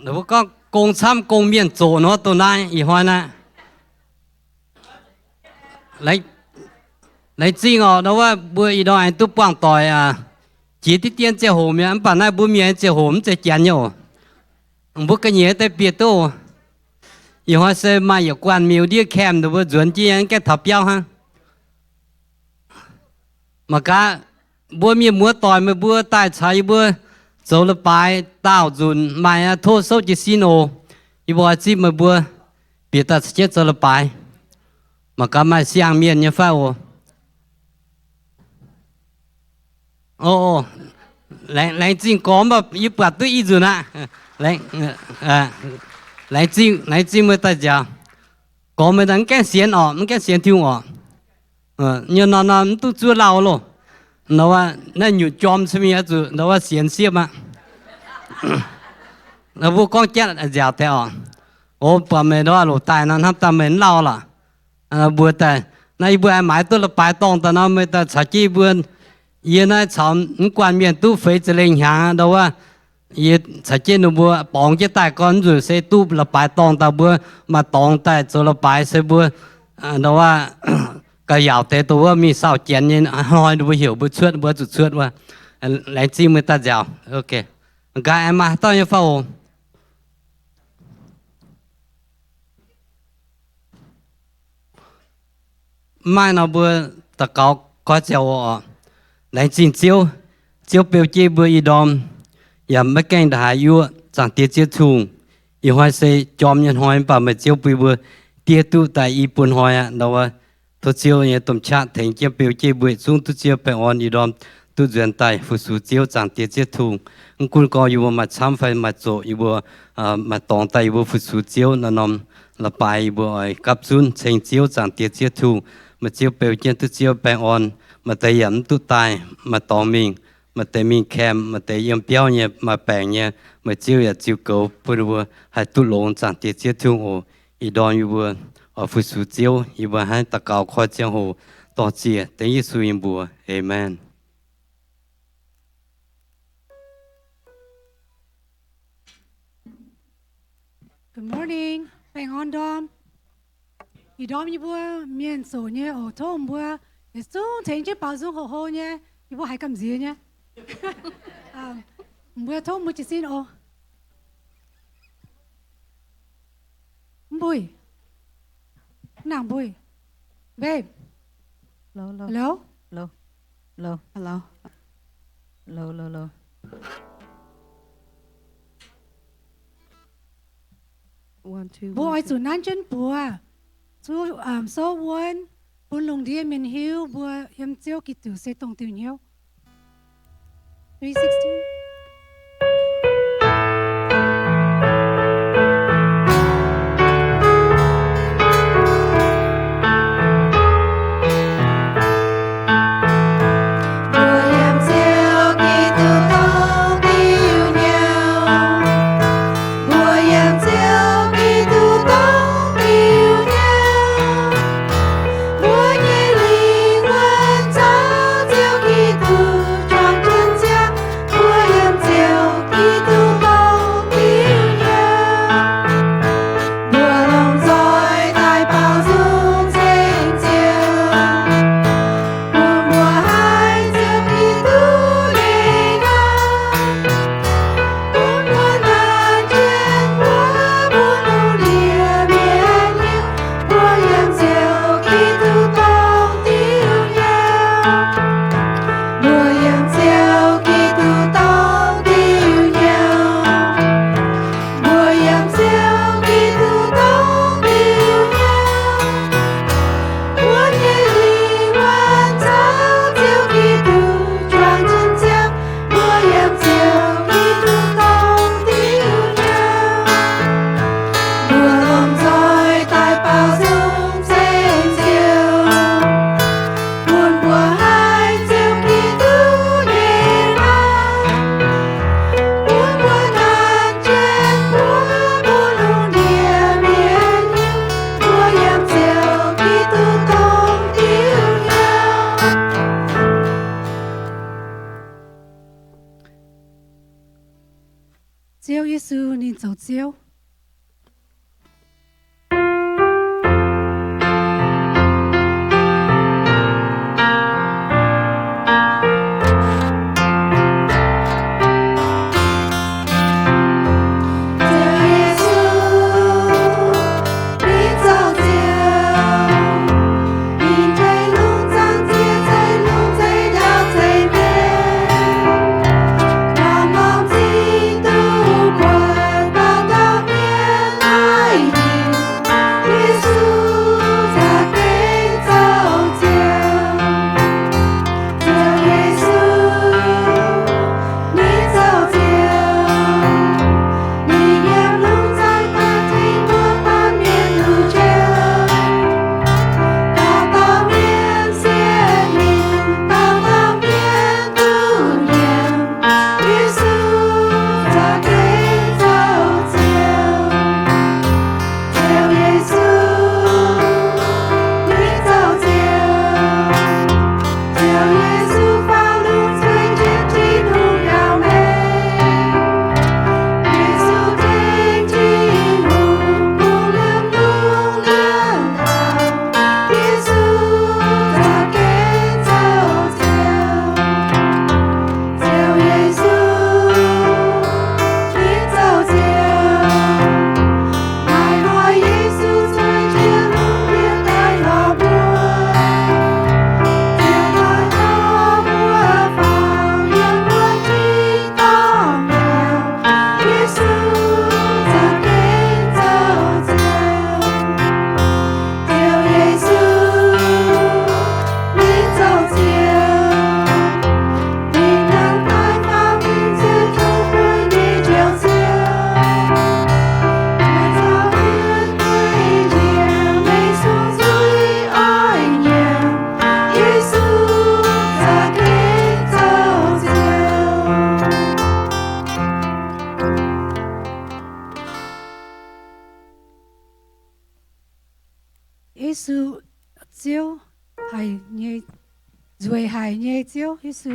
Mbuo gorngv gong camv gong mienh zoqc nor dongh naaiv ih hnoi naaiv. Laengz zingh orqc, ndau wuov mbuo ih ndorm aengx duqv buangh doic jiex diqv dien ziangh hoc mi'aqv, mv baac naaiv mbuo mienh ziangh hoc mv zeiz janx nyei oc. Mbuo ga'nyiec deix bieqc duqv. Ih hnoi se maaih yietc guanh miuc ndiev camp ninh mbuo nzuonx jienv mv gaengh taux biauv hnangv. Mangc gaax, mbuo mienh muoz doic meih mbuo daaih caux yie mbuo zoux leiz-baaix daauh nzunc maaih aqv, tov souv jiez sin oc. Yie mbuo oix zipv meih mbuo bieqc daaih caux jienv zoux leiz-baaix. Mangc gaax maaih siang-mienh nyei fai oc. Laengz zingh gorx, mv baac yie buatc duqv i nzunc aqv. Laengz zingh, laengz zingh meih daaih nziaauc. Gorx meih daaih mv gaengh sienx orqc, mv gaengh sienx Tin-Hungh orqc. Nyei nor nor mv duqv zuov lauh loh. Ndau wuov naaiv nyutc jorm cin mingh oix zuqc ndau wuov sienx siepv aqv. Mbuo gorngv jatv nziaauc deix orqc. O, buatc meih ndau wuov loc daaih nor hnamv daaih meih mv lauh lorqc. Mbuo daaih naaiv yie mbuo aengx maaiz duqv leiz-baaix dorngh daaih nor meih daaih caux jienv yie mbuo. Yie naaiv caux mv guanh mienh duqv feix ziepc lengh hnyangx ndau wuov. Yie caux jienv ninh mbuo borngz jienv daaih gorngv nzunc se duqv leiz-baaix dorngh daaih mbuo maaih dorngx daaih zoux leiz-baaix se mbuo ndau wuov gauh yaauc deix dongh wuov mingh sauh janx nyei hnoi ninh mbuo heuc mbuo cuotv mbuo zuqc cuotv wuov. Laengz zingh meih daaih nziaauc. Nqa'haav aengx maaih haaix dauh nyei fai oc? Mv maaih nor mbuo daux gaux koi ziangh hoc oc. Laengz zingh Ziouv. Ziouv beu jienv mbuo ih ndorm yaac maiv gaengh nda'haaix yuoqv. Zaangc Diex Ziouv Tin-Hungh, ih hnoi se jorm nyei hnoi mv baac meih Ziouv bun mbuo diev duqv daaih i buo hnoi aqv. Ndau wuov tov Ziouv nyei domh qaqv tengx jienv beu jienv mbuo yietc zungv duqv Ziouv baengh orn ih ndorm duqv nzuonx daaih fu-sux Ziouv. Zaangc Diex Ziouv Tin-Hungh, mv gunv gorngv yie mbuo maaih camv fai maaih zoqc, yie mbuo maaih dorngx daaih yie mbuo fu-sux Ziouv naaiv norm leiz-baaix yie mbuo oix gapv zunv ceng Ziouv. Zaangc Diex Ziouv Tin-Hungh, meih Ziouv beu jienv duqv Ziouv baengh orn. Maaih deix yaac mv duqv daaih, maaih dorngx mingh, maaih deix mingh camp, maaih deix yiem biauv nyei, maaih baengc nyei, meih Ziouv yaac ziux goux bun ninh mbuo haih duqv longx. Zaangc Diex Ziouv Tin-Hungh oc, ih ndorm yie mbuo oix fu-sux Ziouv. Yie mbuo hnangv daux gaux koi ziangh hoc dorh ziec dengv Yesu nyei mbuox. Aamen. Good morning. Baengh orn ndorm. Ih ndorm yie mbuo mienh zoqc nyei oc. Tov mbuo yietc zungv tengx jienv baaux nzung hoqc hlo nyei. Yie mbuo haiz gamh nziex nyei. Mbuo tov mbuo jiez sin oc. Mv mbuih. Mv nangc mbuih. Babe. Hello? Hello? Hello? Hello? Hello? Mbuo oix zuqc nanv jienv buoz, zuqc souv wuonv, bun lungh ndiev mienh hiuv mbuo yiem Ziouv Giduc se dongh diuh hnyouv. Three sixteen. zoux Ziouv. Yesu, Ziouv, haic nyei, nzueic haic nyei Ziouv Yesu.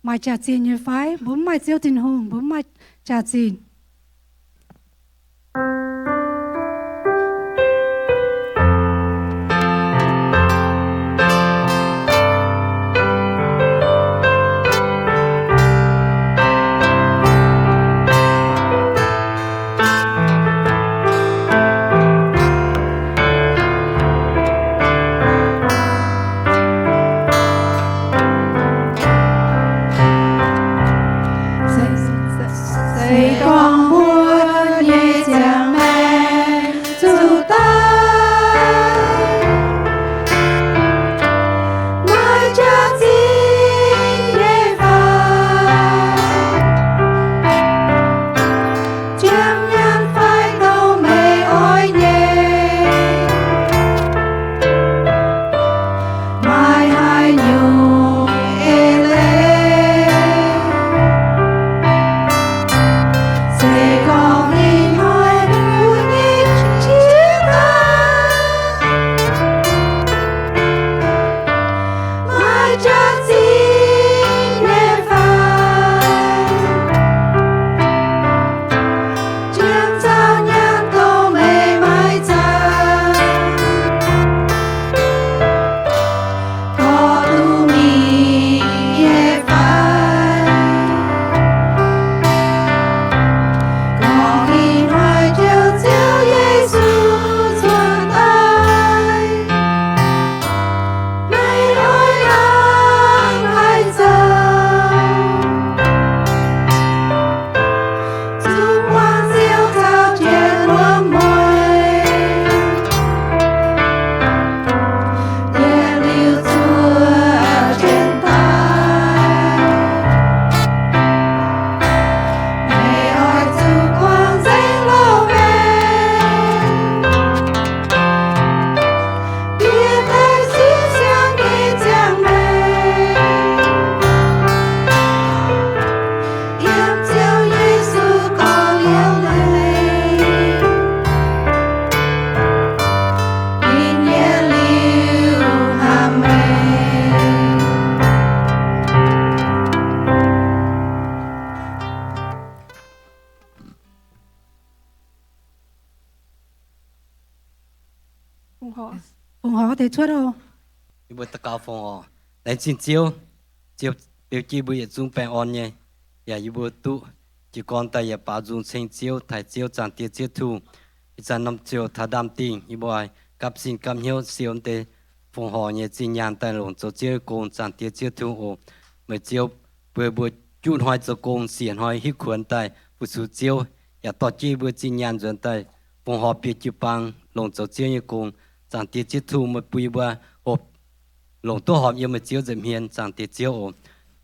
maaih jaax-zinh nyei fai? Mbuo mv maaih Ziouv Tin-Hungh, mbuo mv maaih jaax-zinh. Se gorngv mbuo nyei ziangh maengc zuqc daic, maaih jaax-zinh nyei fai? Janx nyaanh fai dongh meih oix nyei? Maaih haaix nyungc eix leiz? Se gorngv ih hnoi mbuo nyei jiex daaih maaih jaax-zinh nyei fai? Janx caux nyaanh dongh meih maiv zaangc, korv-lienh mingh nyei fai? Gorngv ih hnoi Ziouv, Ziouv Yesu cuotv daaih, meih oix hnangv haaix zoux? Zuqc buangh Ziouv caux janx wuom mueiz, yietc liuz zuov jienv daaih. Meih oix zuqc buangh nzengc loz-maengx, bieqc daaih siepv siang nyei ziangh maengc, yiem Ziouv Yesu gorx-youz daaih, ninh yietc liuz hnamv meih. Fongc horc deix cuotv oc. Yie mbuo daux gaux fongc horc. Laengz zingh Ziouv, Ziouv beu jienv mbuo yietc zungv baengh orn nyei, yaac yie mbuo duqv jiez gorn daaih yaac baaux nzung ceng Ziouv, taaih Ziouv. Zaangc Diex Ziouv Tin-Hungh, ih zanc norm ziouc taux ndaamv-dingh, yie mbuo oix gapv sin gapv hnyouv siou deix fongc horc nyei zinh nyaanh daaih longc zoux Ziouv nyei gong. Zaangc Diex Ziouv Tin-Hungh oc, meih Ziouv bun mbuo juqv hnoi zoux gong, siec hnoi hiuv kuonx daaih fu-sux Ziouv, yaac dorh jienv mbuo zinh nyaanh nzuonx daaih fongc horc bieqc jiu-baang longc zoux Ziouv nyei gong. Zaangc Diex Ziouv Tin-Hungh, meih bun yie mbuo hopv longc duqv horpc yiem meih Ziouv nza'hmien. Zaangc Diex Ziouv oc,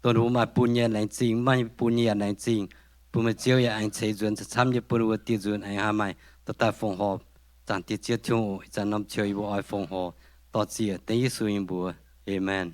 dongh mbuo maaih bun nyei laengz zingh, maiv maaih bun nyei yaac laengz zingh, bun meih Ziouv yaac aengx ceix nzuonx camv nyei bun mbuo dieh nzunc aengx haih maaih dorh daaih fongc horc. Zaangc Diex Ziouv Tin-Hungh oc, ih zanc norm ziouc yie mbuo oix fongc horc dorh ziec dengv Yesu nyei mbuox. Aamen.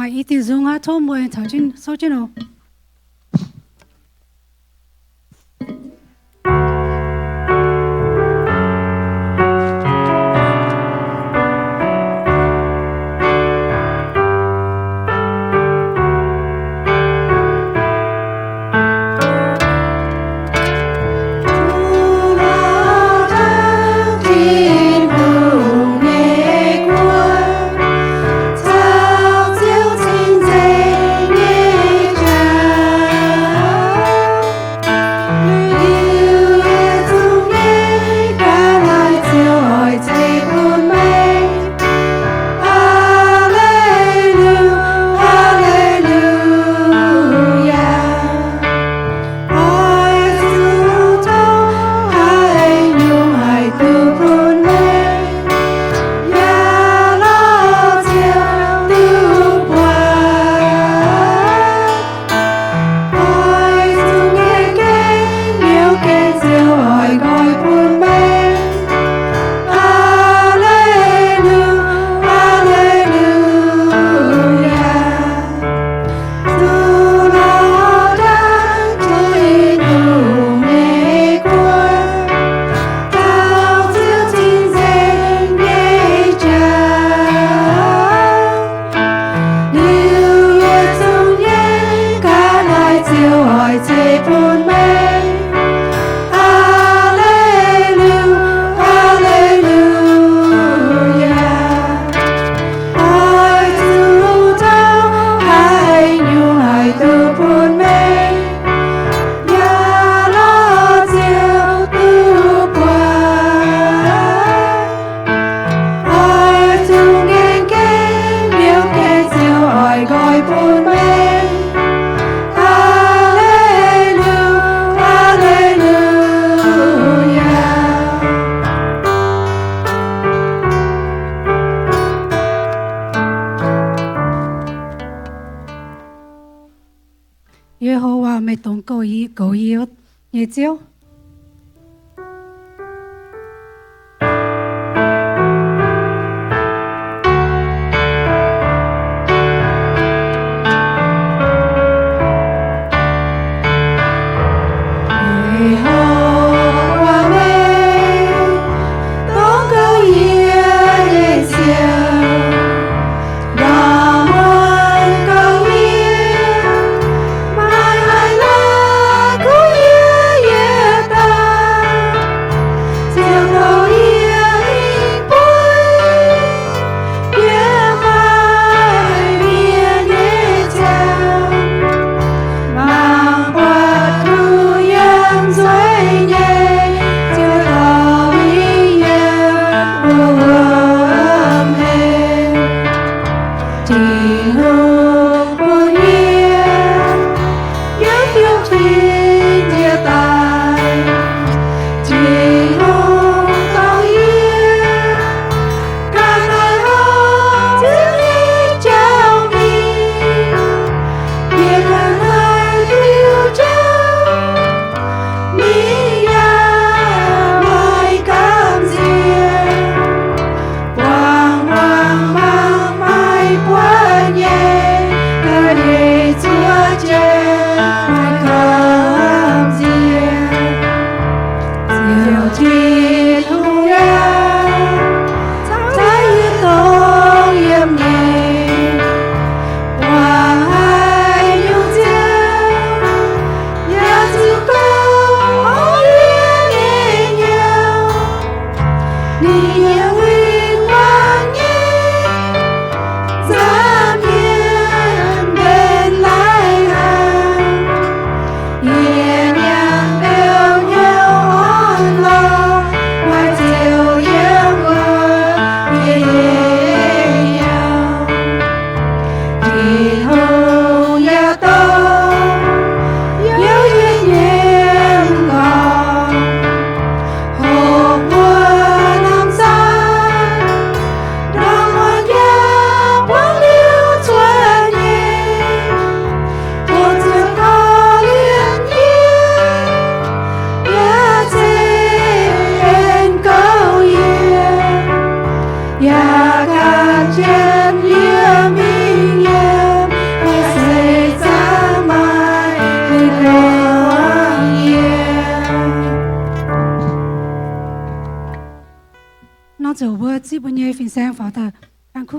Maaih i diuh nzung aqv, tov mbuo caux jienv souv jienv oc. Yie hopv waac meih dongz goux yie, goux yie nyei Ziouv.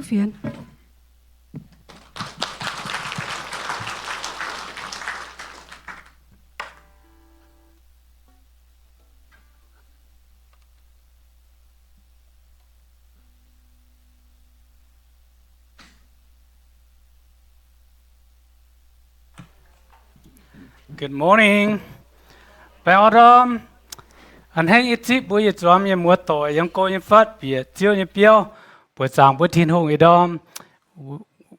fienx. Good morning. Baengh orn ndorm. A'hneiv nyei zipv mbuo yietc zuangx mienh muoz-doic yiem go nyei fatv bieqc Ziouv nyei biauv, buoqc zaangc mbuo Tin-Hungh ih ndorm.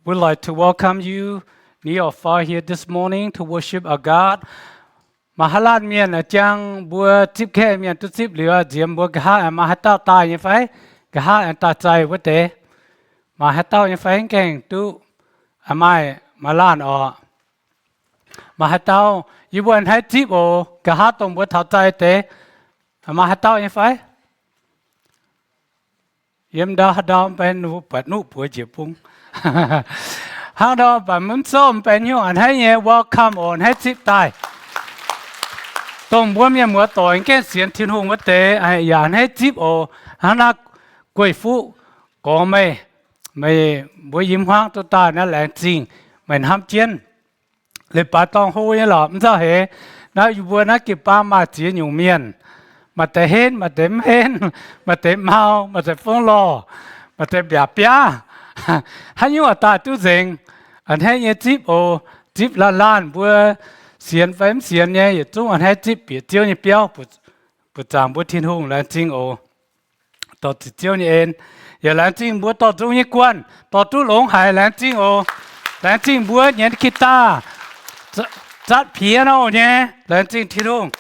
We'd like to welcome you near or far here this morning to worship our God. Maaih haaix laanh mienh jang mbuo zipv kaeqv mienh duqv zipv liuz, nziex mbuo nqa'haav aengx maaih haaix dauh daaih nyei fai? Nqa'haav aengx daaih zaih wuov deix. Maaih haaix dauh nyei fai? Mv gaengh duqv. Maaih, maaih laanh oc. Maaih haaix dauh? Yie mbuo a'hneiv zipv oc. Nqa'haav dongh mbuo taux zaih deix, maaih haaix dauh nyei fai? Yiem ndau haaix ndau mv benx, buatc nuqv buoz njiec bung. Hnangv nor mv baac mv zorqv mv benx nyungc, a'hneiv nyei welcome oc, a'hneiv zipv daaih. Dongh mbuo mienh muoz-doic gaengh sienx Tin-Hungh wuov deix yaac a'hneiv zipv oc. Hnangv naaiv Guei Fuqv gorngv meih, meih mbuo yiem hmuangv duqv daaih naaiv laengz zingh meih hnamv jienv. Leiz-baaix dorngh hlo nyei lorqc, mv zauh heix. Naaiv yie mbuo naaiv jiu-baang maaih ziex nyungc mienh. Maaih deix henv, maaih deix mv henv, maaih deix mau, maaih deix fongv lorh, maaih deix mbiaac biaav. Haaix nyungc daaih duqv nzengc. A'hneiv nyei zipv oc. Zipv laanh laanh mbuo sienx fai mv sienx nyei yietc zungv a'hneiv zipv bieqc Ziouv nyei biauv, buoqc zaangc mbuo Tin-Hungh, laengz zingh oc. Dorh ziqc Ziouv nyei en, yaac laengz zingh mbuo dorh nzung nyei guanh dorh duqv longx haic, laengz zingh oc. Laengz zingh mbuo nyienx guitar, zatv piano nyei, laengz zingh Tin-Hungh.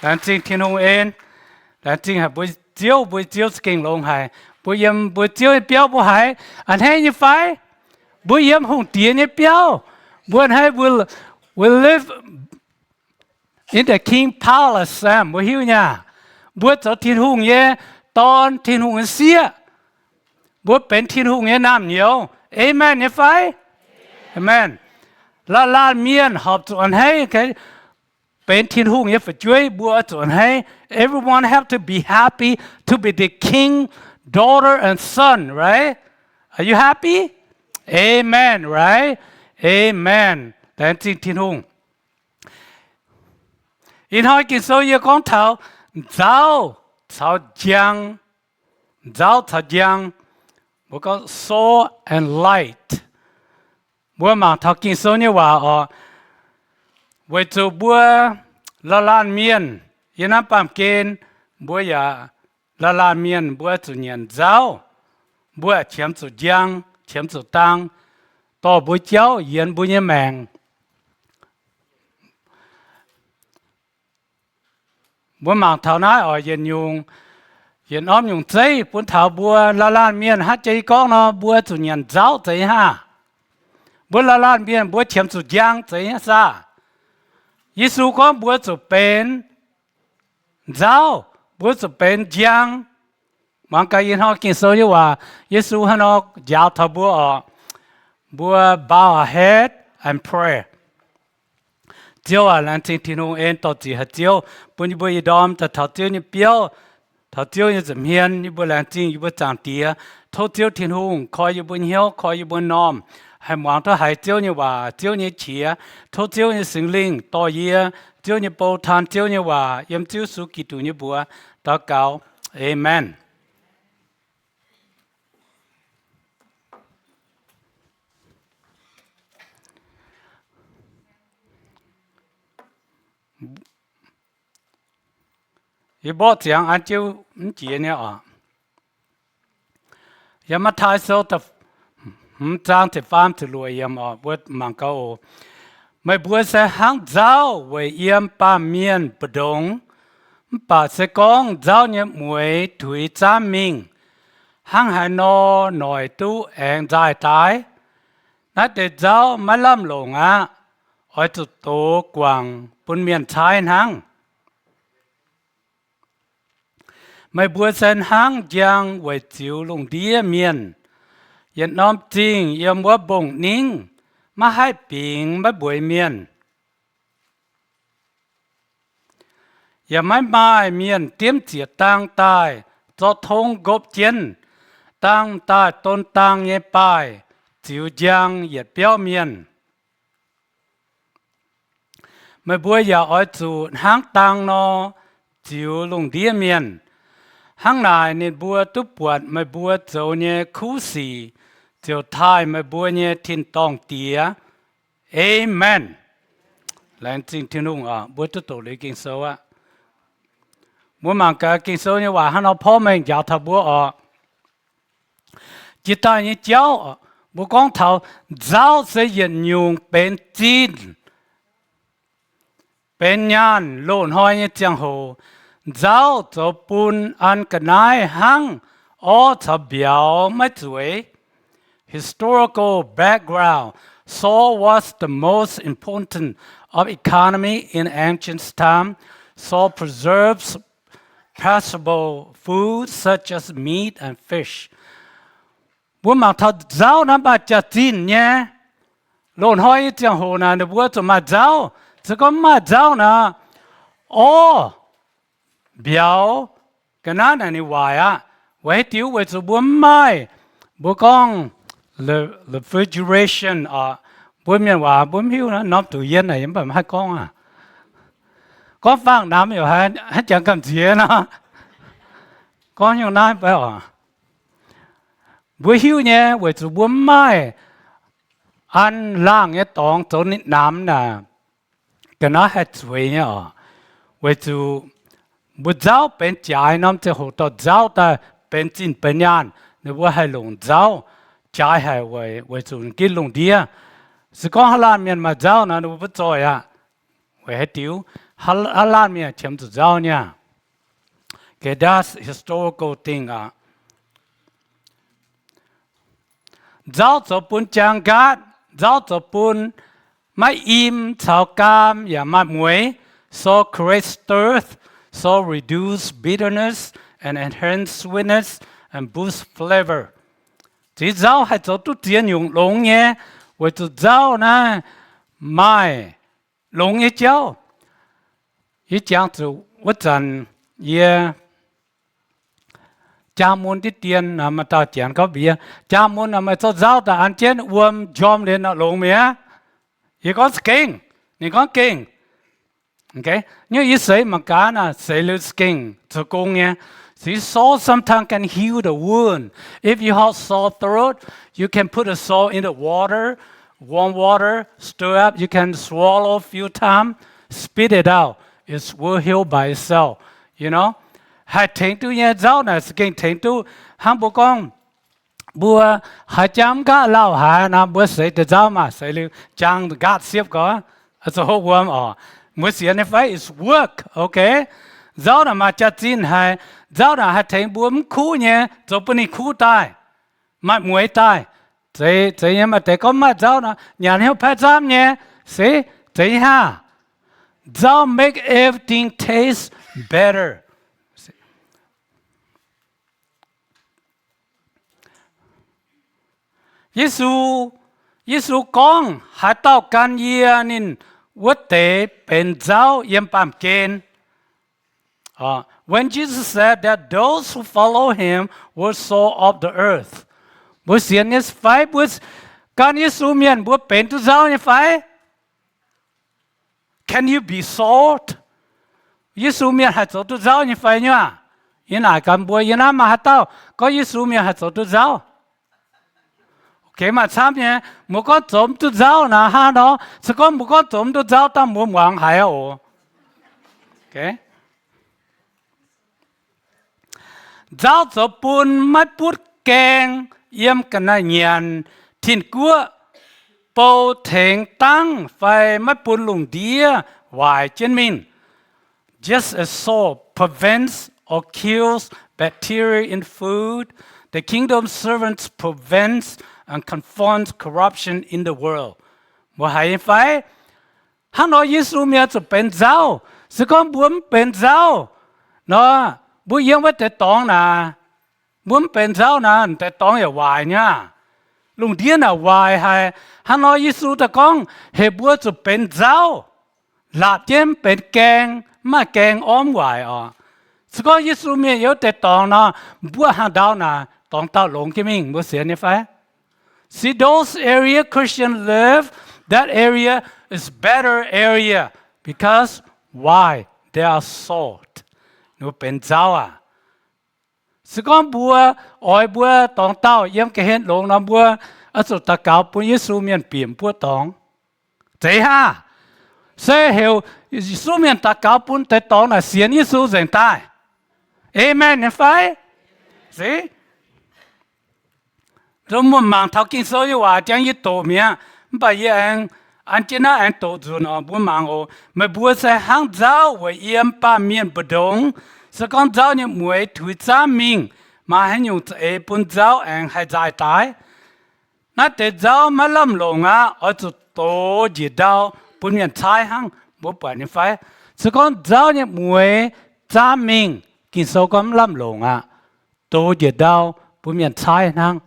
Laengz zingh Tin-Hungh en. Laengz zingh haic mbuo Ziouv, mbuo Ziouv za'gengh longx haic. Mbuo yiem mbuo Ziouv nyei biauv mbuo haiz a'hneiv nyei fai? Mbuo yiem hungh diex nyei biauv. Mbuo a'hneiv, we live in the king palace, mbuo hiuv nyei aqv. Mbuo zoux Tin-Hungh nyei dorn, Tin-Hungh nyei sieqv. Mbuo benx Tin-Hungh nyei naamh nyouz. Amen nyei fai? Amen. Laanh laanh mienh horpc zuqc a'hneiv benx Tin-Hungh nyei fu'jueiv, mbuo zuqc a'hneiv. Everyone have to be happy to be the king daughter and son, right? Are you happy? Amen, right? Amen. Laengz zingh Tin-Hungh. Ih hnoi Ging-Sou yie gorngv taux nzauv caux njang. Nzauv caux njang. Mbuo gorngv salt and light. Mbuo mangc taux Ging-Sou nyei waac oc. Weic zuqc mbuo laanh laanh mienh yiem naaiv baamh gen, mbuo yaac laanh laanh mienh mbuo zuqc nyanc nzauv. Mbuo qiemx zuqc njang, qiemx zuqc dang, dorh mbuo jauv yienx mbuo nyei maengc. Mbuo mangc taux naaiv oix yietc nyungc, yietc norm nyungc zeiv bun taux mbuo laanh laanh mienh. Hnangv jiex yie gorngv nor, mbuo zuqc nyanc nzauv zeiz nyei haah? Mbuo laanh laanh mienh mbuo qiemx zuqc njang zeiz nyei saah? Yesu gorngv mbuo zuqc benx nzauv, mbuo zuqc benx njang. Mangc gaax yie hnoi Ging-Sou nyei waac, Yesu haaix nor njaaux taux mbuo oc. Mbuo bow our head and pray. Ziouv aac, laengz zingh Tin-Hungh en dorh ziqc haic Ziouv bun yie mbuo ih ndorm daaih taux Ziouv nyei biauv, taux Ziouv nyei nza'hmien. Yie mbuo laengz zingh yie mbuo Zaangc Diex. Tov Ziouv Tin-Hungh koi yie mbuo hnyouv, koi yie mbuo m'normh, haih muangx duqv haiz Ziouv nyei waac, Ziouv nyei qiex. Tov Ziouv nyei Singx Lingh dorh yie, Ziouv nyei bou, taan Ziouv nyei waac. Yiem Ziouv Yesu Giduc nyei mbuox daux gaux. Aamen. Yie mborqv ziangx an jienv mv jiex nyei oc. Yiem Matv^taai Sou hmz zaang ziepc faam ziepc luoqc yiemc oc, mbuo mangc gaax oc. Meih mbuo se hnangv nzauv weic yiem baamh mienh mbu'ndongx, mv baac se gorngv nzauv nyei mueix tuix zaamv mingh, hnangv haaix nor noic duqv aengx nzaaih daaih? Naaiv deix nzauv maiv lamh longc aqv. Oix zuqc dox guangc bun mienh caaiv hnangv. Meih mbuo se hnangv njang weic ziux lungh ndiev mienh. Yietc norm zingh yiem wuov mbong-ningv maiv haih bingx maiv mbueiz mienh, yaac maiv maaih mienh diemv ziec dang daaih zorqv tongv nqopv jienv. dang daaih don dang nyei baaih ziux njang yietc biauv mienh. Meih mbuo yaac oix zuqc hnangv dang nor ziux lungh ndiev mienh. Hnangv naaic ninh mbuo duqv buatc meih mbuo zoux nyei kuv sic, ziouc taaih meih mbuo nyei tin-dorngh Diex. Aamen. Laengz zingh Tin-Hungh oc. Mbuo duqv doqc liuz Ging-Sou aqv. Mbuo mangc gaax Ging-Sou nyei waac hnangv nor porv mengh njaaux taux mbuo oc. Jiex daaih nyei jauv, mbuo gorngv taux nzauv se yietc nyungc benx zinh, benx nyaanh loz-hnoi nyei ziangh hoc. Nzauv zoux bun an ga'naaiv hnangv orv caux mbiauz maiv zueiz. Historical background: Salt was the most important of economy in ancient time. Salt preserves perishable food such as meat and fish. Mbuo mangc taux nzauv naaiv maaih jaax-zinh nyei. Loz-hnoi nyei ziangh hoc naaic ninh mbuo zuqc maaih nzauv. Se gorngv mv maaih nzauv naaic, orv, mbiauz, ga'naaiv naaic ninh waaic aqv. Weic haaix diuc? Weic zuqc mbuo mv maaih, mbuo gorngv refrigeration oc. Mbuo mienh waac mbuo mv hiuv naaiv norm duqv yiem naaic yie mv baac mv haih gorngv aqv. Gorngv faang-namx yaac haiz jangx gamh nziex nor. Gorngv nyungc naaiv baav oc. Mbuo hiuv nyei, weic zuqc mbuo mv maaih an laangh nyei dorngx zoux ninh namx naaic, ga'naaiv haih zueiz nyei oc. Weic zuqc mbuo nzauv benx jaaix norm ziangh hoc dorh nzauv daaih benx zinh benx nyaanh, ninh mbuo haih longc nzauv jaaix haic weic zuqc ginv lungh ndiev. Se gorngv haaix laanh mienh maaih nzauv nor, ninh mbuo mv zoih aqv. Weic haaix diuc? Haaix laanh mienh qiemx zuqc nzauv nyei aqv. Okay, that's historical thing aqv. Nzauv zoux bun jaang nqaatv, nzauv zoux bun maiv im caux gaam yaac maaih mueiz, so creates thirst, so reduce bitterness and enhance sweetness and boost flavor. Ziex nzauv haih zoux duqv ziex nyungc longx nyei, weic zuqc nzauv naaiv maaih longx nyei jauv. Yie jangx zuqc wuov zanc yie jaa mun diqv dien, maaih dauh janx gorngv mbuox yie, jaa mun meih zorqv nzauv daaih an jienv wuom njormh liuz nor longx mi'aqv. Yie gorngv za'gengh. Ninh gorngv gengh. Nyei yie seix mangc gaax naaic, seix liuz za'gengh zoux gong nyei. See, salt sometimes can heal the wound. If you have sore throat, you can put a salt in the water, warm water, stir up, you can swallow a few times, spit it out. It will heal by itself, you know. Haih tengx duqv nyei nzauv naaic za'gengh tengx duqv. Hnangv mbuo gorngv mbuo haiz jangv nqaatv lauh haaix nor, mbuo seix deix nzauv maah, seix liuz jangv nqaatv siepv gorx, zoux hopv wuom oc. Mbuo sienx nyei fai? It's work, okay? Nzauv naaic maaih jaax-zinh haic. Nzauv naaic haih tengx mbuo mv kuv nyei, zoux bun ninh kuv daaih, maaih mueiz daaih. Zeiz, zeiz nyei. Maaih deix gorngv maaih nzauv nor, nyanc hnyouv paaiv nzamv nyei. Se, zeiz nyei hnangv. Nzauv make everything taste better. Yesu, Yesu gorngv, haaix dauh gan yie, ninh wuov deix benx nzauv yiem baamh gen. When Jesus said that those who follow him were salt of the earth. Mbuo sienx nyei fai? Mbuo gan Yesu mienh mbuo benx duqv nzauv nyei fai? Can you be salt? Yesu mienh haih zoux duqv nzauv nyei fai nyuaah? Yie naaic gaax mbuo, yie naaiv maaih haaix dauh gorngv Yesu mienh haih zoux duqv nzauv? Okay, maaih camv nyei. Mbuo gorngv zoux mv duqv nzauv naaic hnangv nor, se gorngv mbuo gorngv zoux mv duqv nzauv, dangh mbuo muangx haiz oc. Nzauv zoux bun maiv butv gaeng yiem ga'naaiv nyanc tin-guoqv bou tengx dangv fai maiv bun lungh ndiev waaic jienv mingh. Just as salt prevents or kills bacteria in food, the kingdom servants prevents and confronts corruption in the world. Mbuo haiz nyei fai? Hnangv nor Yesu mienh zuqc benx nzauv. Se gorngv mbuo mv benx nzauv nor, mbuo yiem wuov deix dorngx naaic, mbuo mv benx nzauv naaic, deix dorngx yaac waaic nyei aqv. Lungh ndiev naaic waaic haic. Hnangv nor Yesu daaih gorngv heuc mbuo zuqc benx nzauv, laapc jienv mv benx gaeng, mv maaih gaeng orv mv waaic oc. Se gorngv Yesu mienh yiem wuov deix dorngx nor, mbuo haaix ndau naaic dorngx dauh longx jienv mingh, mbuo sienx nyei fai? See, those area Christian live, that area is better area because why? They are salt. Ninh mbuo benx nzauv aac. Se gorngv mbuo oix mbuo dorngx dauh yiem ga'hlen longx nor, mbuo oix zuqc daux gaux bun Yesu Mienh bieqc mbuo dorngx. Zeiz hnangv. Se heuc Yesu Mienh daux gaux bun deix dorngx naaic sienx Yesu nzengc daaih. Aamen nyei fai? Se mbuo mangc taux Ging-Sou nyei waac jangx yie doqc mi'aqv, mv baac yie aengx an jienv naaiv aengx doqc nzunc oc. Mbuo mangc oc. Meih mbuo se hnangv nzauv weic yiem baamh mienh mbu'ndongx. Se gorngv nzauv nyei mueix tuix zaamv mingh, maaih haaix nyungc za'eix bun nzauv aengx haih nzaaih daaih? Naaiv deix nzauv maiv lamh longc aqv. Oix zuqc dox njiec ndau bun mienh caaiv hnangv. Mbuo buatc nyei fai? Se gorngv nzauv nyei mueix zaamv mingh, Ging-Sou gorngv mv lamh longc aqv. Dox njiec ndau bun mienh caaiv hnangv.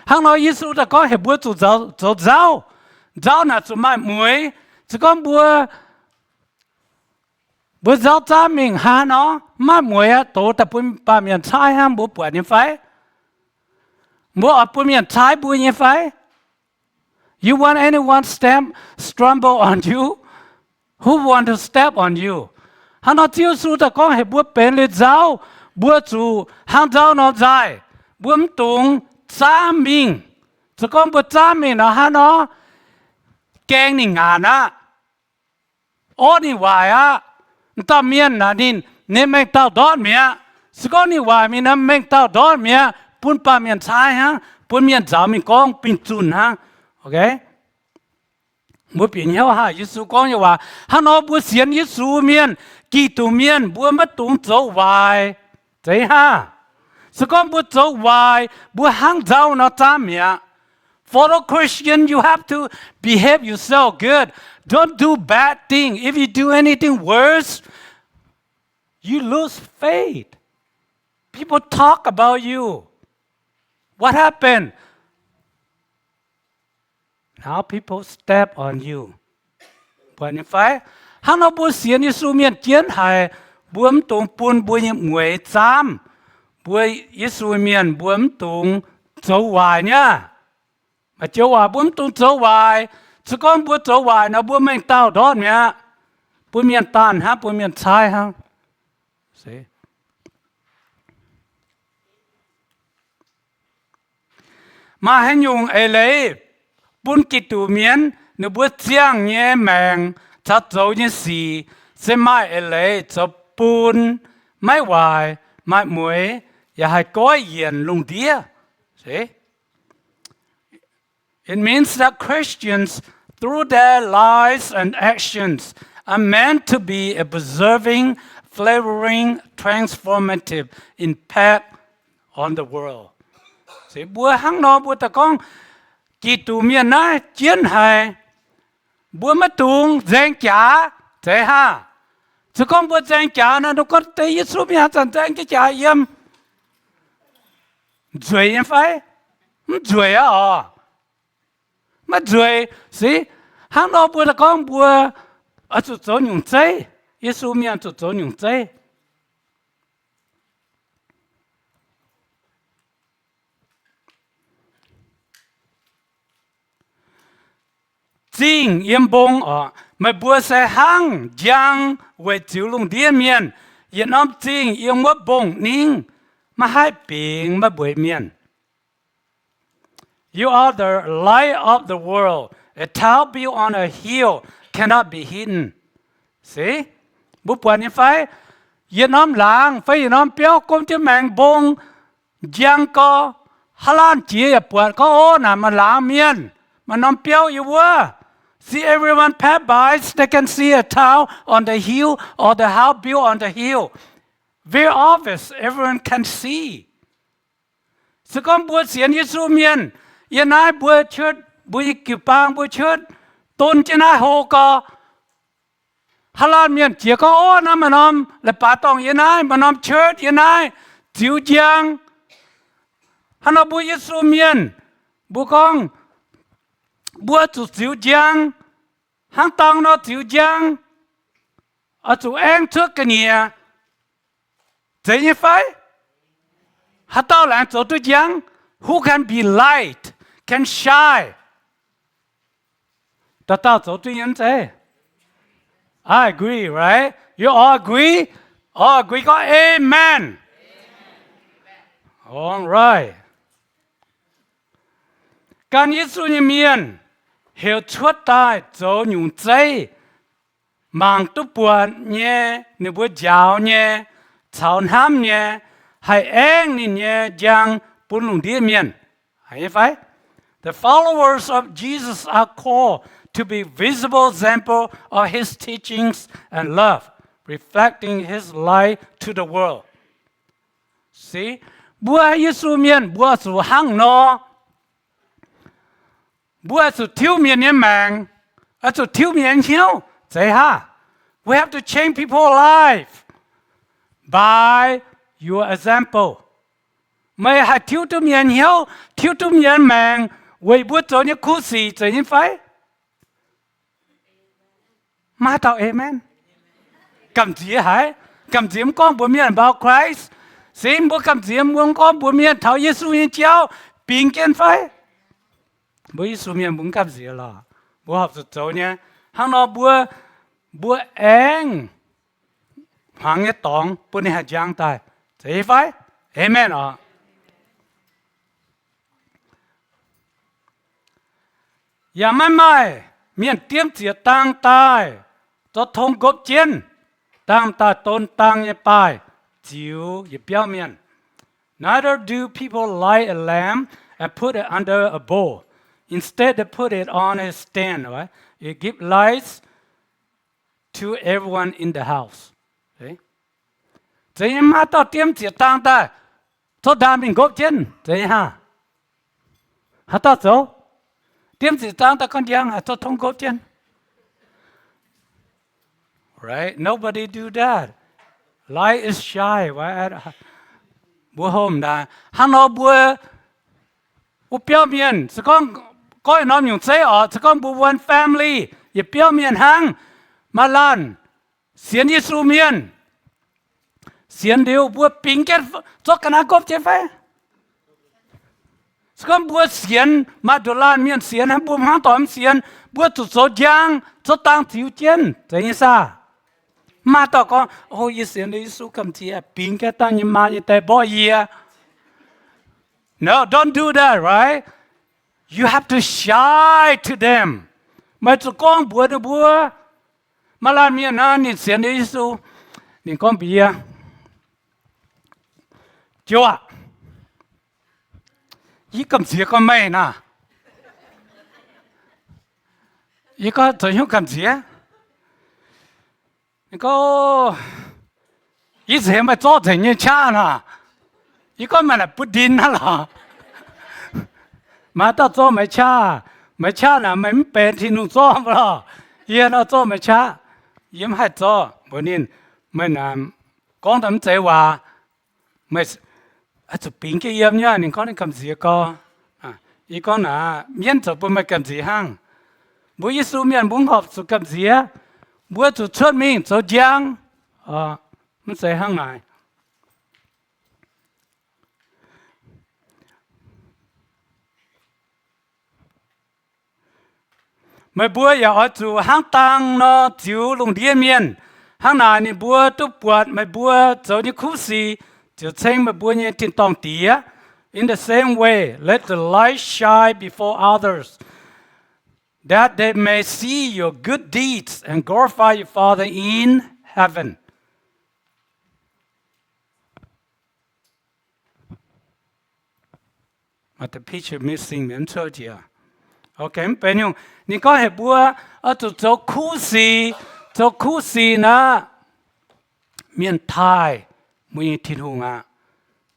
Hnangv nor Yesu daaih gorngv heuc mbuo zuqc zoux nzauv. Nzauv naaic zuqc maaih mueix. Se gorngv mbuo, mbuo nzauv zaamv mingh hnangv nor, mv maaih mueix aqv, dox daaih bun baamh mienh caaiv hnangv. Mbuo buatc nyei fai? Mbuo oix bun mienh caaiv mbuo nyei fai? You want anyone step, stumble on you? Who want to step on you? Hnangv nor Ziouv Yesu daaih gorngv heuc mbuo benx liuz nzauv, mbuo zuqc hnangv nzauv nor nzaaih. Mbuo mv dungx zaamv mingh. Se gorngv mbuo zaamv mingh nor, hnangv nor gaeng ninh ngaanc aqv. Orv ninh waaic aqv. M'dauh mienh naaic ninh, ninh mengh dauh ndortv mi'aqv. Se gorngv ninh waaic mingh nor, mengh dauh ndortv mi'aqv, bun baamh mienh caaiv hnangv, bun mienh nzaaux mingh gorngv bingh zunh hnangv. Mbuo bieqc hnyouv haah Yesu gorngv nyei waac. Hnangv nor mbuo sienx Yesu mienh, Giduc mienh, mbuo maiv dungx zoux waaic. Zeiz hnangv. Se gorngv mbuo zoux waaic, mbuo hnangv nzauv nor zaamv mi'aqv. Fellow Christian, you have to behave yourself good. Don't do bad thing. If you do anything worse, you lose faith. People talk about you. What happened? Now people step on you. Buatc nyei fai? Hnangv nor mbuo sienx Yesu mienh jienv haic, mbuo mv dungx bun mbuo nyei mueix zaamv. Mbuo Yesu mienh mbuo mv dungx zoux waaic nyei. Maaih joux waac mbuo mv dungx zoux waaic. Se gorngv mbuo zoux waaic nor, mbuo mengh dauh ndortv mi'aqv. Bun mienh daanh hnangv, bun mienh caaiv hnangv. Maaih haaix nyungc eix leiz bun Giduc mienh ninh mbuo ziangh nyei maengc caux zoux nyei sic se maaih eix leiz zoux bun maiv waaic, maaih mueix, yaac haih goiv yienc lungh ndiev. It means that Christians, through their lives and actions, are meant to be a preserving, flavoring, transformative impact on the world. Se mbuo hnangv nor mbuo daaih gorngv, Giduc mienh naaiv jienv haic, mbuo maiv dungx nzaeng jaax. Zeiz hnangv. Se gorngv mbuo nzaeng jaax nor, gorngv deix Yesu mienh haaix zanc nzaeng jienv jaax yiem, nzueic nyei fai? Mv nzueic aqv oc. Maiv nzueic. Se hnangv nor mbuo daaih gorngv mbuo oix zuqc zoux nyungc zeiv. Yesu mienh zuqc zoux nyungc zeiv. Zingh yiem mbong oc. Meih mbuo se hnangv njang weic ziux lungh ndiev mienh. Yietc norm zingh yiem wuov mbong-ningv maiv haih bingx maiv mbueiz mienh. You are the light of the world. A town built on a hill cannot be hidden. Se, mbuo buatc nyei fai? Yietc norm laangz fai yietc norm biauv gomv jienv maengx mbong, njang gorx, haav laanh jiex yaac buatc gorngv, ov, naaic maaih laangz mienh, maaih norm biauv yiem wuov. See, everyone pass by, they can see a town on the hill or the house built on the hill. Very obvious, everyone can see. Se gorngv mbuo sienx Yesu mienh, yiem naaiv mbuo cuotv, mbuo nyei jiu-baang mbuo cuotv, don jienv naaiv hlo gorx, haav laanh mienh jiex gorngv, ov, naaiv maaih norm leiz-baaix dorngh yiem naaiv, maaih norm church yiem naaiv, ziux njang. Hnangv nor mbuo Yesu mienh, mbuo gorngv, mbuo zuqc ziux njang, hnangv dangh nor ziux njang, oix zuqc aengv cuotv ga'nyiec. Zeiz nyei fai? Haaix dauh laengz zoux duqv njang? Who can be light, can shine? Dauh dauh zoux duqv nyei mv zeiz? I agree, right? You all agree? All agree gorngv amen. All right. Gan Yesu nyei mienh heuc cuotv daaih zoux nyungc zeiv, mangc duqv buatc nyei, ninh mbuo njaaux nyei, caux hnamv nyei, haih aengv ninh nyei njang bun lungh ndiev mienh. Haiz nyei fai? The followers of Jesus are called to be visible example of his teachings and love, reflecting his light to the world. See, mbuo Yesu mienh mbuo zuqc hnangv nor. Mbuo oix zuqc tiuv mienh nyei maengc, oix zuqc tiuv mienh nyei hnyouv. Zeiz haaix? We have to change people's life by your example. Meih haih tiuv duqv mienh hnyouv, tiuv duqv mienh maengc weic mbuo zoux nyei kuv sic, zeiz nyei fai? Maiv dauh amen. Gamh nziex haic. Gamh nziex mv gorngv mbuox mienh about Christ. Se mbuo gamh nziex mbuo mv gorngv mbuox mienh taux Yesu nyei jauv bingx jienv fai? Mbuo Yesu mienh mbuo mv gamh nziex lorqc. Mbuo horpc zuqc zoux nyei. Hnangv nor mbuo, mbuo aengx hmuangx nyei dorngx bun ninh haih njang daaih. Zeiz fai? Amen oc. Yaac maiv maaih mienh diemv ziec dang daaih zorqv tong nqopv jienv. Dangh daaih don dang nyei baaih ziux yietc biauv mienh. Neither do people light a lamp and put it under a bowl. Instead, they put it on a stand, right? It gives light to everyone in the house. Zeiz nyei, maiv dauh diemv ziec dang daaih zorqv ndaamv mingh nqopv jienv. Zeiz nyei hnangv. Haaix dauh zoux? Diemv ziec dang daaih gorngv njang haic, zorqv tong nqopv jienv. Right? Nobody do that. Light is shine, right? Mbuo hopv naaic. Hnangv nor mbuo wuov biauv mienh, se gorngv goiv norm nyungc zeiv oc, se gorngv mbuo one family, yietc biauv mienh hnangv, maaih laanh sienx Yesu mienh, sienx liuz mbuo bingx jienv zorqv ga'naaiv nqopv jienv fai? Se gorngv mbuo sienx, maaih nduqc laanh mienh sienx, hnangv mbuo hmuangv doic mv sienx, mbuo zuqc zoux njang, zorqv dang ziux jienv, zeiz nyei saah? Maiv dauh gorngv, o, yie sienx liuz Yesu gamh nziex, bingx jienv dangh nyei maa nyei die mborqv yie. No, don't do that, right? You have to shine to them. Meih zuqc gorngv mbuox ninh mbuo. Maaih laanh mienh naaic, ninh sienx liuz Yesu, ninh gorngv mbuox yie, Jouv aah, yie gamh nziex gorngv meih naaic. Yie gorngv, zoux hnyouv gamh nziex? Ninh gorngv, yie nziex meih zorqv nzengc nyei qaqv naaic. Yie gorngv, meih naaic butv ndin hnangv lorqc. Maaih dauh zorqv meih qaqv, meih qaqv naaic meih mv benx Tin-Hungh zorqv lorqc. Yie nor zorqv meih qaqv, yie mv haih zorqv. Mbuox ninh, meih naaic gorngv daaih mv zeiz waac. Meih zuqc bingx jienv yiem nyei. Ninh gorngv ninh gamh nziex gorx. Yie gorngv naaic, mienv zoux bun meih gamh nziex hnangv. Mbuo Yesu mienh mbuo mv horpc zuqc gamh nziex. Mbuo zuqc cuotv mingh zoux njang. Mv zeiz hnangv naaic. Meih mbuo yaac oix zuqc hnangv dang nor ziux lungh ndiev mienh. Hnangv naaic ninh mbuo duqv buatc meih mbuo zoux nyei kuv sic, ziouc ceng meih mbuo nyei tin-dorngh Diex. In the same way, let the light shine before others, that they may see your good deeds and glorify your Father in heaven. Maaih deix picture missing, mv cuotv jiex. Okay, mv benx nyungc. Ninh gorngv heuc mbuo oix zuqc zoux kuv sic, zoux kuv sic naaic, mienh taaih mbuo nyei Tin-Hungh aqv.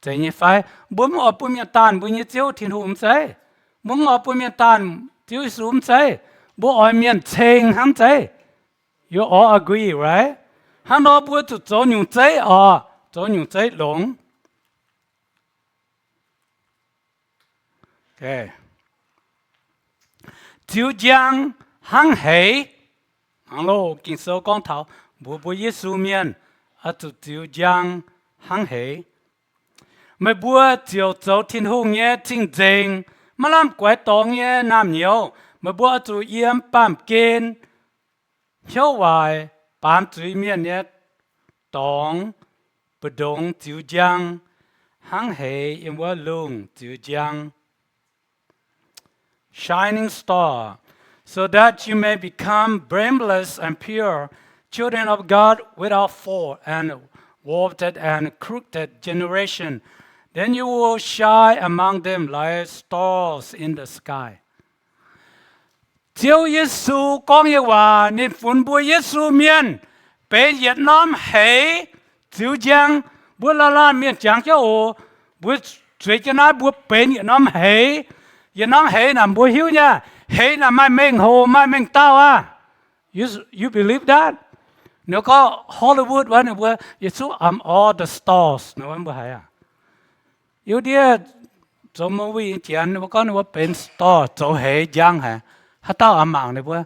Zeiz nyei fai? Mbuo mv oix bun mienh daanh mbuo nyei Ziouv Tin-Hungh mv zeiz. Mbuo mv oix bun mienh daanh Ziouv Yesu mv zeiz. Mbuo oix mienh ceng hnangv mv zeiz. You all agree, right? Hnangv nor mbuo zuqc zoux nyungc zeiv oc, zoux nyungc zeiv longx. Ziux njang hnangv heix. Hnangv loh Ging-Sou gorngv taux mbuox mbuo Yesu mienh oix zuqc ziux njang hnangv heix. Meih mbuo ziouc zoux Tin-Hungh nyei cing-nzengc, maiv lamh guaix dorngx nyei naamh nyouz. Meih mbuo oix zuqc yiem baamh gen hnyouv waaic baamz zuiz mienh nyei dorngx mbu'ndongx ziux njang, hnangv heix yiem wuov lungh ziux njang. Shining star, so that you may become blameless and pure, children of God without fault, and warped and crooked generation. Then you will shine among them like stars in the sky. Ziouv Yesu gorngv nyei waac, ninh funx mbuo Yesu mienh benx yietc norm heix ziux njang. Mbuo laanh laanh mienh jangx jienv oc. Mbuo zueiz jienv naaiv, mbuo benx yietc norm heix. Yietc norm heix naaic mbuo hiuv nyei. Heix naaic maaih mengh hoc maaih mengh dauh aqv. You, you believe that? Ninh gorngv Hollywood wuov, ninh mbuo, you see, I'm all the stars, mbuo haiz aqv. Yiuh ndiev zoux movie nyei janx, ninh mbuo gorngv ninh mbuo benx star, zoux heix njang haic. Haaix dauh oix mangc ninh mbuo?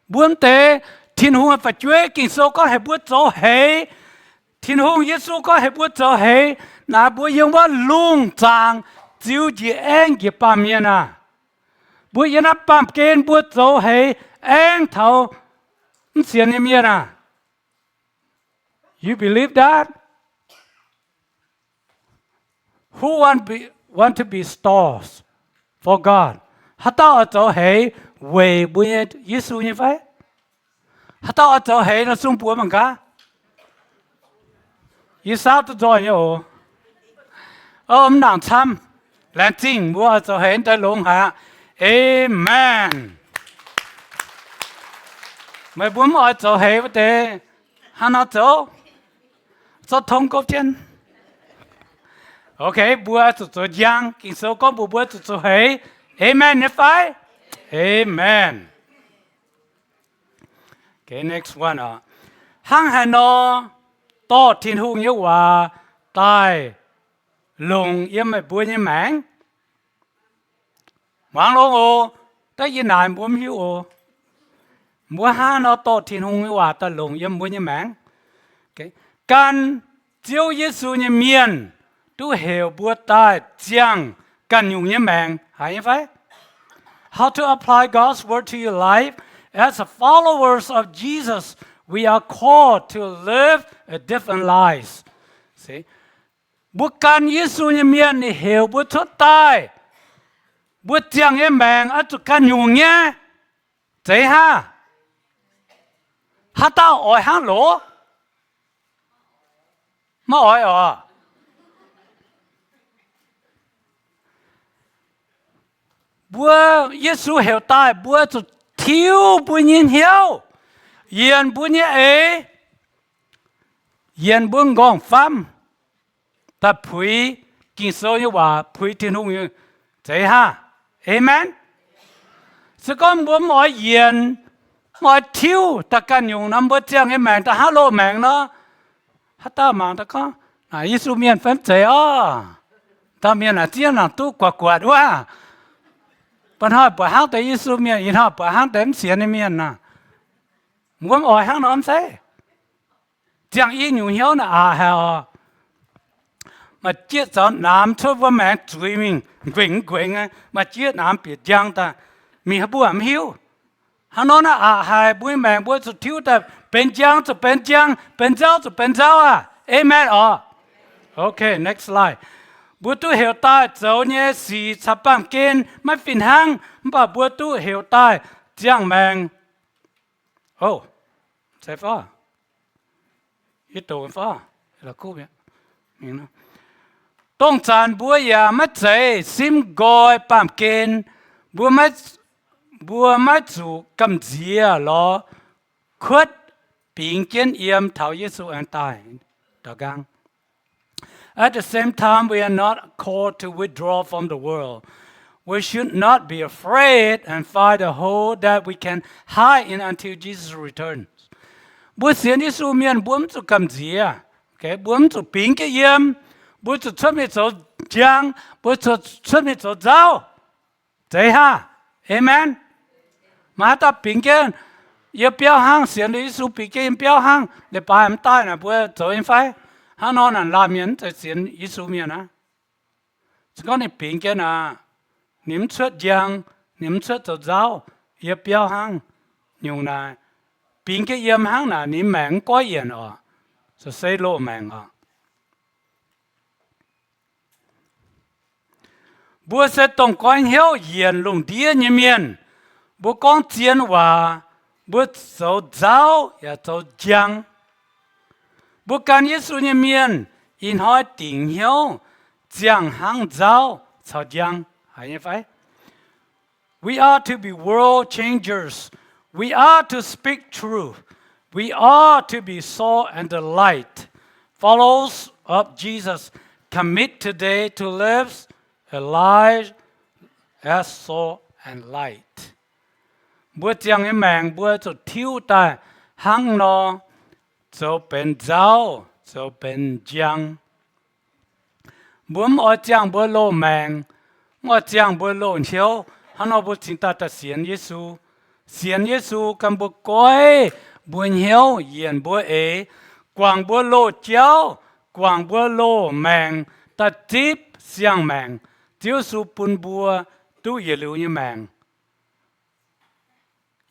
Mbuo mv deix, Tin-Hungh fu'jueiv, Ging-Sou gorngv heuc mbuo zoux heix. Tin-Hungh, Yesu gorngv heuc mbuo zoux heix. Naaic mbuo yiem wuov lungh zaangc ziux njiec aengv njiec baamh mienh aac, mbuo yiem naaiv baamh gen mbuo zoux heix aengv taux mv sienx nyei mienh aac. You believe that? Who want be, want to be stars for God? Haaix dauh oix zoux heix weic mbuo nyei Yesu nyei fai? Haaix dauh oix zoux heix nor, sung buoz mangc gaax. Yie saauv duqv nzoih nyei oc. O, mv nangc camv. Laengz zingh, mbuo oix zoux heix daaih longx haic aqv. Amen. Meih mbuo mv oix zoux heix wuov deix, hnangv nor zoux, zorqv tong gov jienv. Ok, mbuo zuqc zoux njang. Ging-Sou gorngv mbuox mbuo zuqc zoux heix. Amen nyei fai? Amen. Hnangv haaix nor dorh Tin-Hungh nyei waac daaih longc yiem meih mbuo nyei maengc? Muangx longx oc. Da'yietv naaic mbuo mv hiuv oc. Mbuo hnangv haaix nor dorh Tin-Hungh nyei waac daaih longc yiem mbuo nyei maengc? Gan Ziouv Yesu nyei mienh duqv heuc mbuo daaih ziangh ganh nyungc nyei maengc. Haiz nyei fai? How to apply God's word to your life? As the followers of Jesus, we are called to live a different life. Mbuo gan Yesu nyei mienh, ninh heuc mbuo cuotv daaih, mbuo ziangh nyei maengc oix zuqc ganh nyungc nyei. Zeiz hnangv? Haaix dauh oix hnangv loz? Maiv oix oc. Mbuo, Yesu heuc daaih, mbuo zuqc tiuv mbuo nyei hnyouv, yienc mbuo nyei eix, yienc mbuo m'nqorngv-famv, daaih puix Ging-Sou nyei waac, puix Tin-Hungh nyei, zeiz hnangv. Aamen. Se gorngv mbuo mv oix yienc, mv oix tiuv daaih ganh nyungc nor, mbuo ziangh nyei maengc daaih hnangv loz-maengc nor. Haaix dauh mangc daaih gorngv, naaic Yesu mienh fai mv zeiz orv? Dauh mienh naaic ziev nangc duqv guatc guatc wuov. Mba'hnoi buatc hnangv deix Yesu mienh, ih hnoi buatc hnangv deix mv sienx nyei mienh naaic. Mbuo mv oix hnangv nor mv zeiz? Ziangh i nyungc hnyouv naaic aqc haic oc. Maaih jieqv zaux namx cuotv wuov maengx zuiz mingh, nquengx nquengx, maaih jieqv namx bieqc njang daaih, mingh haaix mbuo mv hiuv. Hnangv nor naaiv aqc haic, mbuo nyei maengc mbuo zuqc tiuv daaih benx njang zuqc benx njang, benx nzauv zuqc benx nzauv aqv. Aamen oc. Ok, next slide. Mbuo duqv heuc daaih zoux nyei sic caux baamh gen maiv fih hnangv, mv baac mbuo duqv heuc daaih ziangh maengc. O, dongh zanc mbuo yaac maiv zeiz simv nqoi baamh gen, mbuo maiv, mbuo maiv zuqc gamh nziex lorz kuotv bingx jienv yiem taux Yesu aengx daaih. Daux nqaang. At the same time, we are not called to withdraw from the world. We should not be afraid and find a hole that we can hide in until Jesus returns. Mbuo sienx Yesu mienh, mbuo mv zuqc gamh nziex. Mbuo mv zuqc bingx jienv yiem. Mbuo zuqc cuotv mingh zoux njang. Mbuo zuqc cuotv mingh zoux nzauv. Zeiz hnangv. Aamen. Maaih haaix dauh bingx jienv yiem biauv hnangv, sienx Yesu bingx jienv yiem biauv hnangv, leiz-baaix mv daaih naaic mbuo zoux nyei fai? Hnangv nor naaic laanh mienh mv zeiz sienx Yesu mienh aqv. Se gorngv ninh bingx jienv naaic, ninh mv cuotv njang, ninh mv cuotv zoux nzauv, yie biauv hnangv nyungc naaic, bingx jienv yiem hnangv naaic, ninh maengc mv goiv yienc oc, se loz-maengc oc. Mbuo se dongh goiv hnyouv yienc lungh ndiev nyei mienh. Mbuo gorngv zien waac, mbuo zoux nzauv yaac zoux njang. Mbuo gan Yesu nyei mienh ih hnoi dingc hnyouv ziangh hnangv nzauv caux njang. Haiz nyei fai? We are to be world changers. We are to speak truth. We are to be salt and the light. Followers of Jesus, commit today to live a life as salt and light. Mbuo ziangh nyei maengc mbuo zuqc tiuv daaih hnangv nor, zoux benx nzauv, zoux benx njang. Mbuo mv oix ziangh mbuo loz-maengc, mv oix ziangh mbuo loz-hnyouv. Hnangv nor mbuo cingx daaih daaih sienx Yesu. Sienx Yesu gan mbuo goiv mbuo hnyouv yienc mbuo eix, guangc mbuo loz-jauv, guangc mbuo loz-maengc daaih zipv siang-maengc Ziouv Yesu bun mbuo duqv yietc liuz nyei maengc.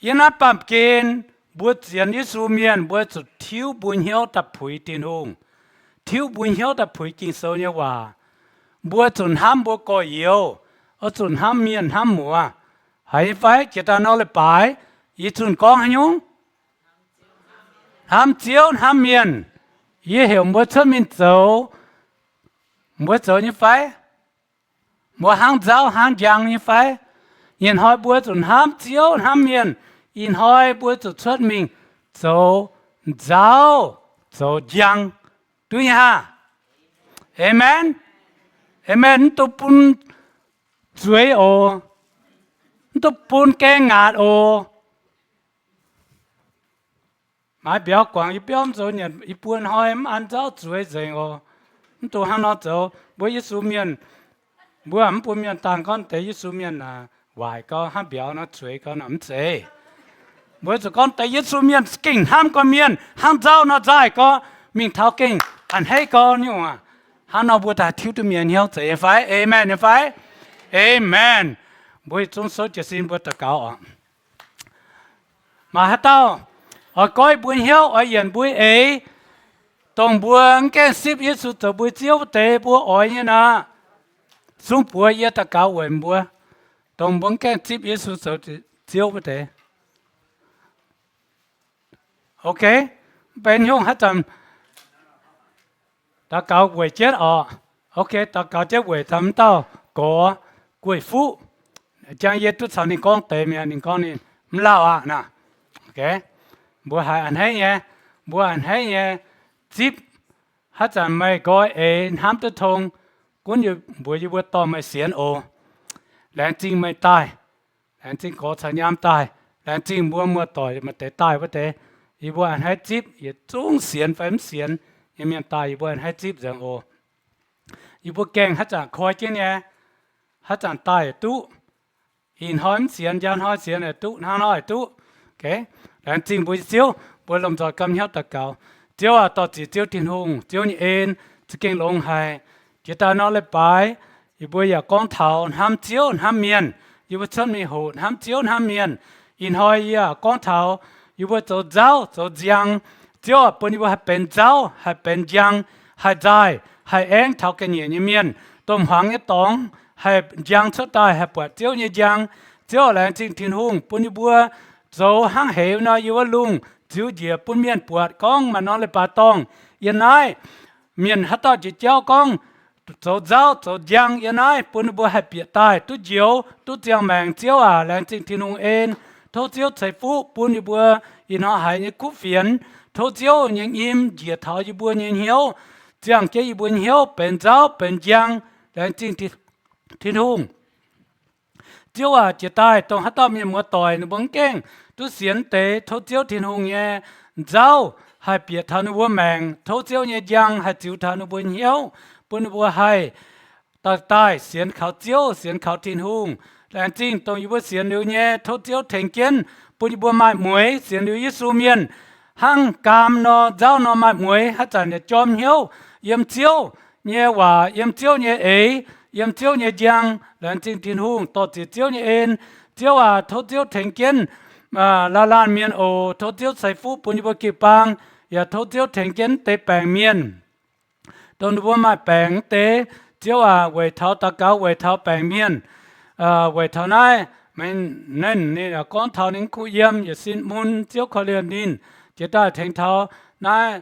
Yiem naaiv baamh gen mbuo sienx Yesu mienh, mbuo zuqc tiuv mbuo hnyouv daaih puix Tin-Hungh, tiuv mbuo hnyouv daaih puix Ging-Sou nyei waac. Mbuo zuqc hnamv mbuo gorx-youz, oix zuqc hnamv mienh hnamv muoz. Haiz nyei fai? Jiex daaih nor leiz-baaix yie zunh gorngv haaix nyungc? Hnamv Ziouv hnamv mienh. Yie heuc mbuo cuotv mingh zoux, mbuo zoux nyei fai? Mbuo hnangv nzauv hnangv njang nyei fai? Ih hnoi mbuo zuqc hnamv Ziouv hnamv mienh. Ih hnoi mbuo zuqc cuotv mingh zoux nzauv zoux njang. Duqv nyei haah? Amen. Amen. Mv dungx bun zueiz oc. Mv dungx bun gaeng ngaatc oc. Maaih mbiauz guangc yie biauv mv zoux nyanc, yie buo hnoi mv an nzauv zueiz nzengc oc. Mv dungx hnangv nor zoux. Mbuo Yesu mienh, mbuo mv bun mienh dangh gorngv deix Yesu mienh waaic gau, hnangv mbiauz nor zueiz gau nor mv zeiz. Mbuo zuqc gorngv deix Yesu mienh gengh hnamv gorqv-mienh hnangv nzauv nor nzaaih gorqv, mingh taux gengh a'hneiv gau nyungc aac. Hnangv nor mbuo daaih tiuv duqv mienh hnyouv zeiz nyei fai? Amen nyei fai? Amen. Mbuo yietc zungv souv jiez sin mbuo daux gaux oc. Maaih haaix dauh oix goiv mbuo hnyouv, oix yienc mbuo eix, dongh mbuo mv gaengh zipv Yesu zoux mbuo Ziouv wuov deix, mbuo oix nyei nor, zungv buoz yie daux gaux weic mbuo, dongh mbuo mv gaengh zipv Yesu zoux Ziouv wuov deix. Ok, mv benx haaix nyungc, haaix zanc daux gaux weic jienv oc. Ok, daux gaux jienv weic taux mv dauh gorx, Gueiv Fuqv. Jangx yie duqv caux ninh gorngv deix mi'aqv, ninh gorngv ninh mv lauh aqv naaic. Mbuo haiz a'hneiv nyei, mbuo a'hneiv nyei zipv. Haaix zanc meih nqoi eix hnamv duqv tong, gunv yie mbuox yie mbuo dorh meih sienx oc. Laengz zingh meih daaih, laengz zingh gorx caux nyaam daaih, laengz zingh mbuo muoz-doic maaih deix daaih wuov deix. Yie mbuo a'hneiv zipv yietc zungv sienx fai mv sienx nyei mienh daaih, yie mbuo a'hneiv zipv nzengc oc. Yie mbuo gaengh haaix zanc koi jienv nyei, haaix zanc daaih yaac duqv. Ih hnoi mv sienx, njang hnoi sienx yaac duqv, hnangv nor yaac duqv. Laengz zingh mbuo nyei Ziouv, mbuo lomh nzoih gamh hnyouv daux gaux. Ziouv aac, dorh ziec Ziouv Tin-Hungh, Ziouv nyei en za'gengh longx haic. Jiex daaih nor leiz-baaix yie mbuo yaac gorngv taux hnamv Ziouv hnamv mienh. Yie mbuo cuotv mingh hoqc hnamv Ziouv hnamv mienh. Ih hnoi yie yaac gorngv taux yie mbuo zoux nzauv zoux nziang. Ziouv aac, bun yie mbuo haih benx nzauv, haih benx njang, haih nzaaih, haih aengv taux ga'nyiec nyei mienh. Domh hmuangx nyei dorngx haih njang cuotv daaih, haih buatc Ziouv nyei njang. Ziouv aac, laengz zingh Tin-Hungh bun yie mbuo zoux hnangv heix nor yiem wuov lungh ziux njiec bun mienh buatc gorngv maaih norm leiz-baaix dorngh yiem naaiv. Mienh haaix dauh jiex jauv gorngv zoux nzauv zoux njang yiem naaiv, bun ninh mbuo haih bieqc daaih duqv njoux, duqv ziangh maengc. Ziouv aac, laengz zingh Tin-Hungh en. Tov Ziouv ceix fuqv bun yie mbuo ih hnoi haiz nyei kuv fienx. Tov Ziouv nyei nyim njiec taux yie mbuo nyei hnyouv, ziangh jienv yie mbuo nyei hnyouv benx nzauv benx njang. Laengz zingh Tin-Hungh. Ziouv aac, jiex daaih dongh haaix dauh mienh muoz-doic ninh mbuo mv gaengh duqv sienx deix, tov Ziouv Tin-Hungh nyei nzauv haih bieqc taux ninh mbuo maengc. Tov Ziouv nyei njang haih ziux taux ninh mbuo hnyouv, bun ninh mbuo haih daaih, daaih sienx kaux Ziouv, sienx kaux Tin-Hungh. Laengz zingh dongh yie mbuo sienx liuz nyei, tov Ziouv tengx jienv bun yie mbuo maaih mueix sienx liuz Yesu mienh, hnangv gaam nor, nzauv nor maaih mueix, haaix zanc yaac jorm hnyouv, yiem Ziouv nyei waac, yiem Ziouv nyei eix, yiem Ziouv nyei njang, laengz zingh Tin-Hungh, dorh ziec Ziouv nyei en. Ziouv aac, tov Ziouv tengx jienv laanh laanh mienh oc. Tov Ziouv ceix fuqv bun yie mbuo jiu-baang, yaac tov Ziouv tengx jienv deix baengc mienh, dongh ninh mbuo maaih baengc wuov deix. Ziouv aac, weic taux daux gaux weic taux baengc mienh, weic taux naaiv, ninh gorngv taux ninh kuh yiem, yietc sin mun Ziouv korv-lienh ninh, jiex daaih tengx taux naaiv,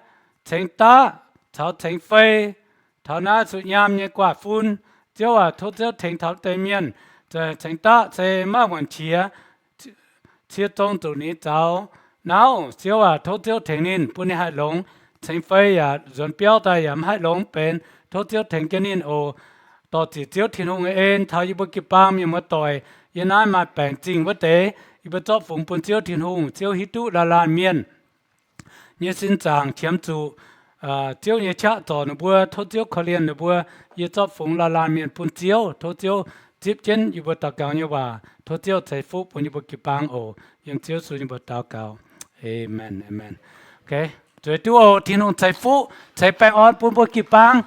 cengx daqv caux cengx fei, taux naaiv zuqc nyaam nyei guaav fun. Ziouv aac, tov Ziouv tengx taux deix mienh, cengx daqv se maiv muonc qiex, cie zong zuqc ninh zaux nauv. Ziouv aac, tov Ziouv tengx ninh, bun ninh haih longx. Cengx fei yaac nzuonx biauv daaih yaac maiv haih longx benx. Tov Ziouv tengx jienv ninh oc. Dorh ziec Ziouv Tin-Hungh nyei en taux yie mbuo jiu-baang mienh muoz-doic. Yiem naaiv maaih baengc zingh wuov deix, yie mbuo zorqv fungx bun Ziouv Tin-Hungh. Ziouv hiuv duqv laanh laanh mienh nyei sin zaangc qiemx zuqc Ziouv nyei qaqv zorc ninh mbuo. Tov Ziouv korv-lienh ninh mbuo. Yie zorqv fungx laanh laanh mienh bun Ziouv. Tov Ziouv zipv jienv yie mbuo daux gaux nyei waac. Tov Ziouv ceix fuqv bun yie mbuo jiu-baang oc. Yiem Ziouv Yesu nyei mbuox daux gaux. Aamen, aamen. Zueiz duqv oc. Tin-Hungh ceix fuqv ceix baengh orn bun mbuo jiu-baang.